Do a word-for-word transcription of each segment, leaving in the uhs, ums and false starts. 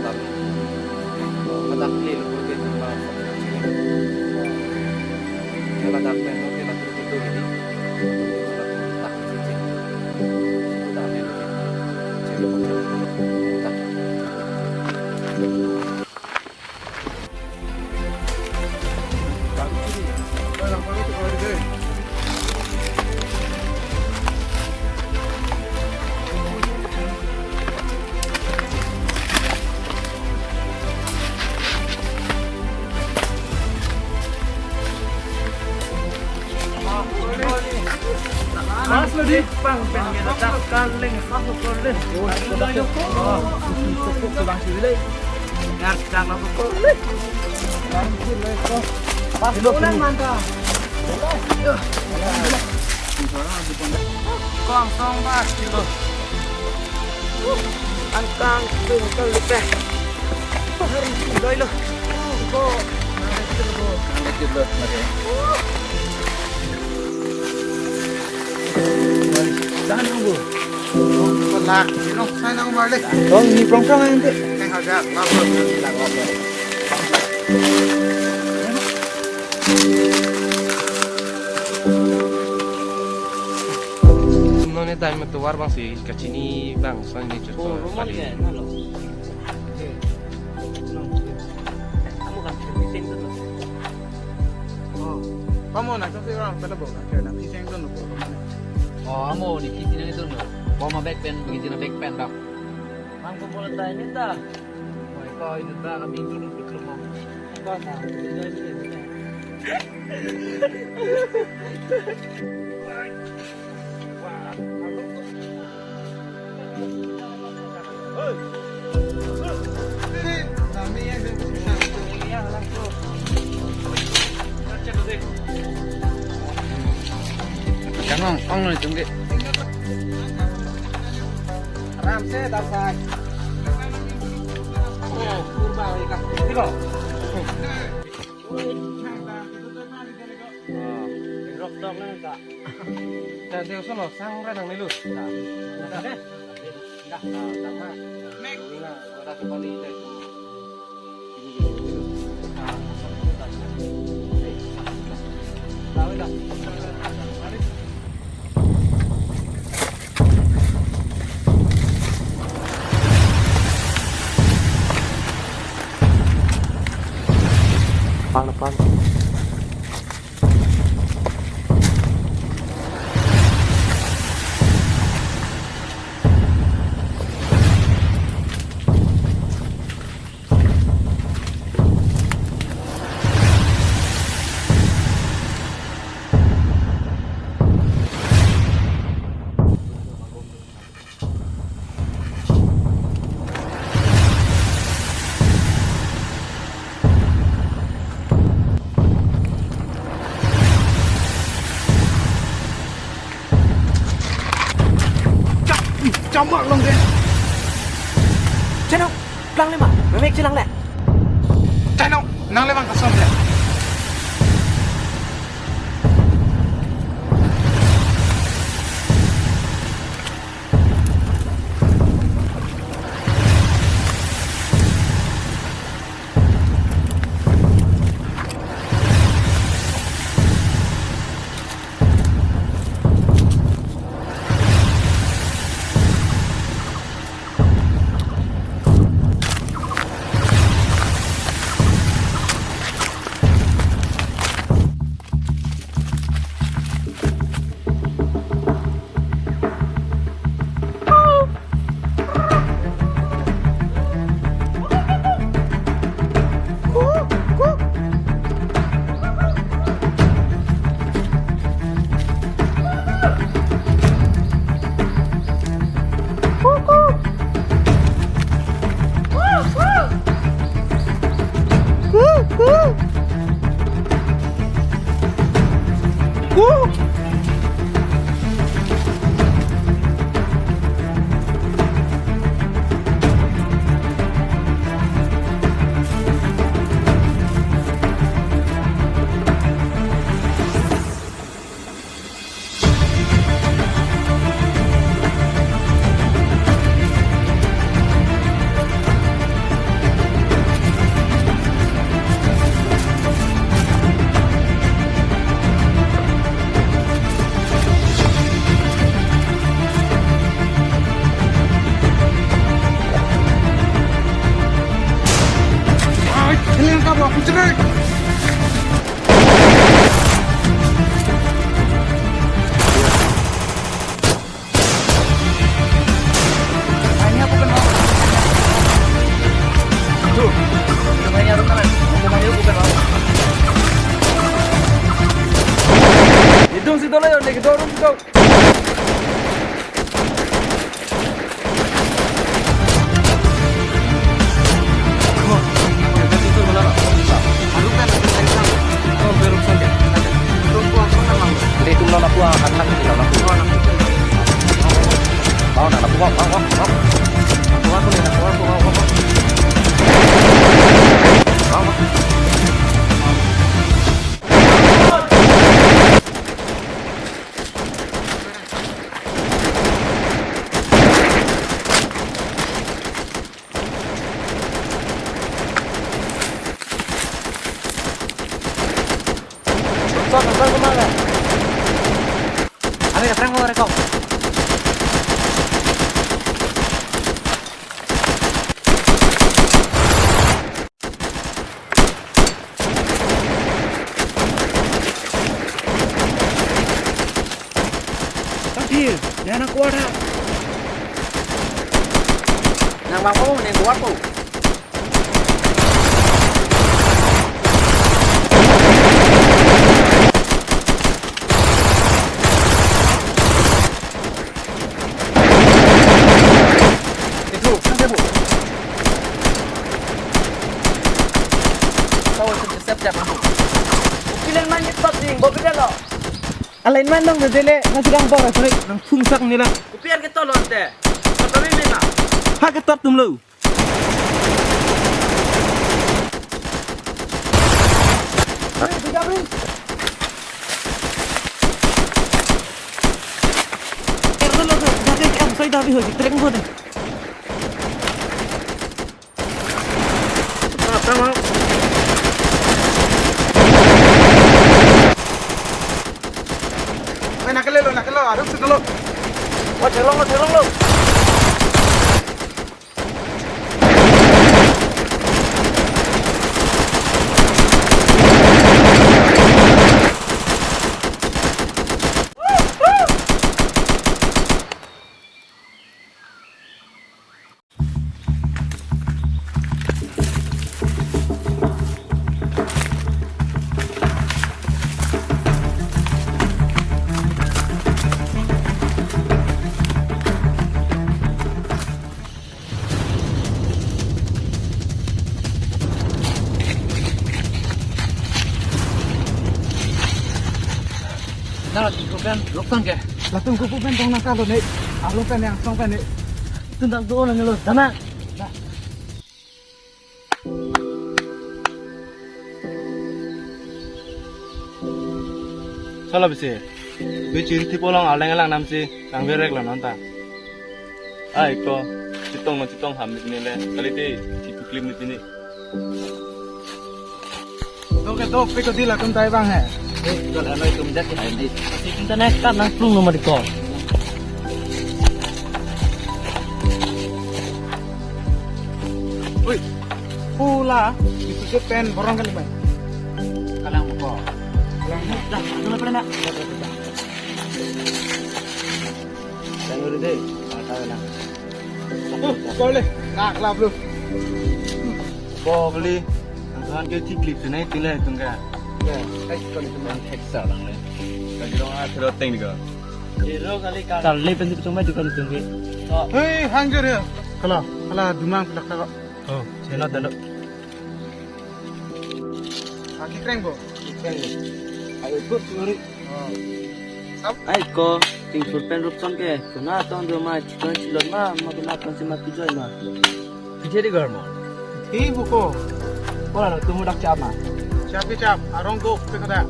Ladak le lo ke ba. Ladak pen lo ke ladak itu jadi. Ladak itu jadi. Ladak itu jadi. Mas lo di pang pen kita tak kaling satu kaling. Oh, sudah cukup. Oh, cukup, cukup, sudah cukup. Ngar cang lo cukup. Pas lo nang mantap. Kong song ba kilo. Angkang tung tung lepe. Hari doi lo. Ko. Ang kilo mari. Mari, jangan nunggu. Pelak, ini saya nang balik. Kong ni prong prong ente. Saya agak lapar. Non ne time tovar bang si kachini bang son ni chot. Oh, roman ke, halo. Kamu kan fishing tu. Oh, kamu nak kasi orang pada bawa kan? Kena fishing tu nak bawa. Oh, kamu di fishing itu nak. Bawa ma back pen, begitu na back pen dah. Kamu boleh tanya dah. Oi, ko inut ba kami dulu dulu mo. Ba ta, dili dili. Kang Ong, Ong lo tung ke. Aram se dasai. Oh, kurba ikan. Tiko. Rok dok na ta. Ta deu sono sang ra nang nilu. Ta. Ta. Ta. Ta. Mek. Na, ora kepali ta itu. Pan, pan. Cham-, ih, chamak long ke. Cheno, plang le ma, memek chelang le. Cheno, nang le bang kasom le. Idung si dolo yo, nek dorong si dolo. Dei, tum lo lapu, ah, kan kan lo lapu. Mau na lapu, mau, mau, mau, mau. Lapu, lapu, lapu, lapu, mau, mau, mau. Mau, mau. Son, son, kemana? Kami ke perang, mau rekok. Tangthir, nang kuat ha? Nang bang po, nang kuat po. Itu, kan saya bu. Tahu itu siap siap aku. Ukilan main cepat sih, bawa kita lo. Alain man dong dele, nang sedang bor, sorry, nang phungsak nila. Kopi ar ketot lo ante. Kami mina. Ha, ketot tum lo. Terus lo, jadi em saya dah bihoi, tereng deh. Oi, nakelo, nakelo, aruk si dolo. Wah, thelong lo, thelong lo. Nang latum kupen, rok tang ke. Latum kupen tong nang kalo ne. Alo pen yang tong pen ne. Tun dak do nang lo, dana. Sala bisi. Bi chiri thi polong aleng alang nam si kang berek lo non ta. Ai ko, chetong non chetong ham ni le. Kali ti, ti puklim ni pini. Dok ke dok, peko dila tum tai bang he. Eh, kal anoi tum jak hai di. Ti tum ta nek kan nang plung nomor ko. Oi. Pula, itu je pen borong kali mai. Kalang ko. Kalang. Dah, dah, dah, dah. Yang dulu deh. Tahu lah. Tuh, boleh. Nak lah, bro. Ko beli, nang tuhan ke ti clip tu nai tu le tung ka. Ya, eh, ko ni tu. Nang heksa lang le. Ka jong a thero teng ni ko. Hero kali ka. Kali pen tu tung mai tu ko ni tung ke. Hei, hang jor ya. Kala, kala dumang pelak ta ko. Oh, chena telo. Aki kreng bo. Kreng bo. Ayo tur suri. Ai ko, ting sur pen rup son ke, kuna tong do ma, chikon chilon ma, ma kuna tong si ma pijoi ma. Pijoi di gar ma. Hi buko. Kola na tumu dak chap ma. Chap ke chap, arong do pe kada.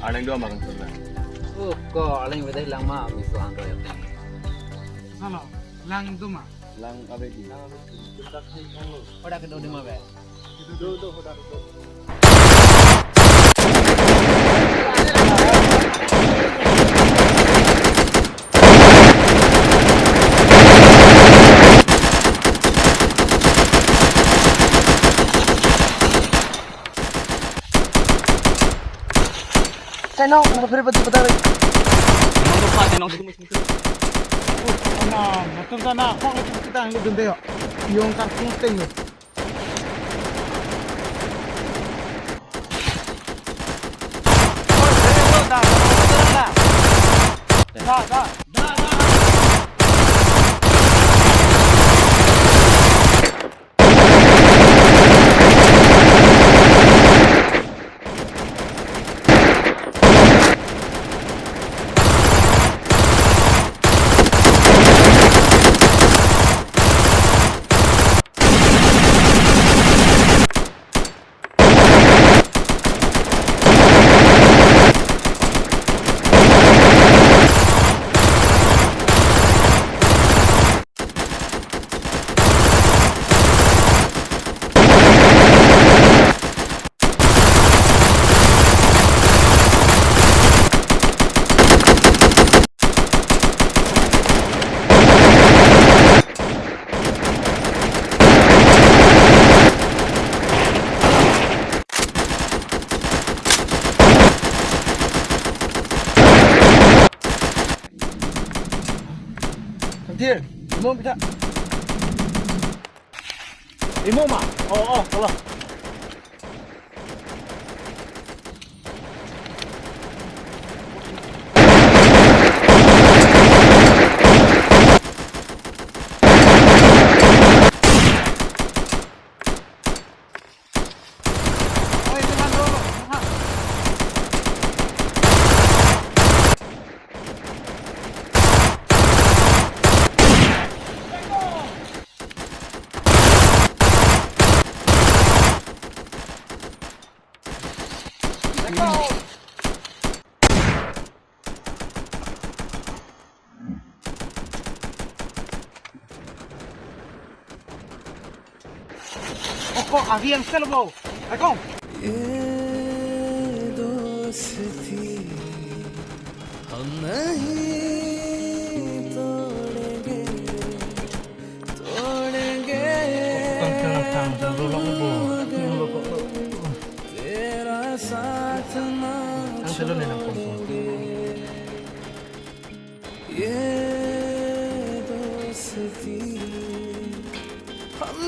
Areng do ma kan sur na. Oh, ko areng beda hilang ma, miso ang do ya. Sana, lang do ma. Lang abe di. Pada kedua di ma be. Kainong, nang phere pati pata. Nang tuh pati nang tuh. Na, natum ta na, kok le kita nang dun deo. Yung kartu teng lo. Da, da. Antir, imo pita. Imo ma? Oh, oh, kalau. Oko, avi yang sel bo. Akong. ये दोस्ती हम नहीं तोड़ेंगे, तोड़ेंगे। तेरा साथ ना छोड़ेंगे। ये दोस्ती हम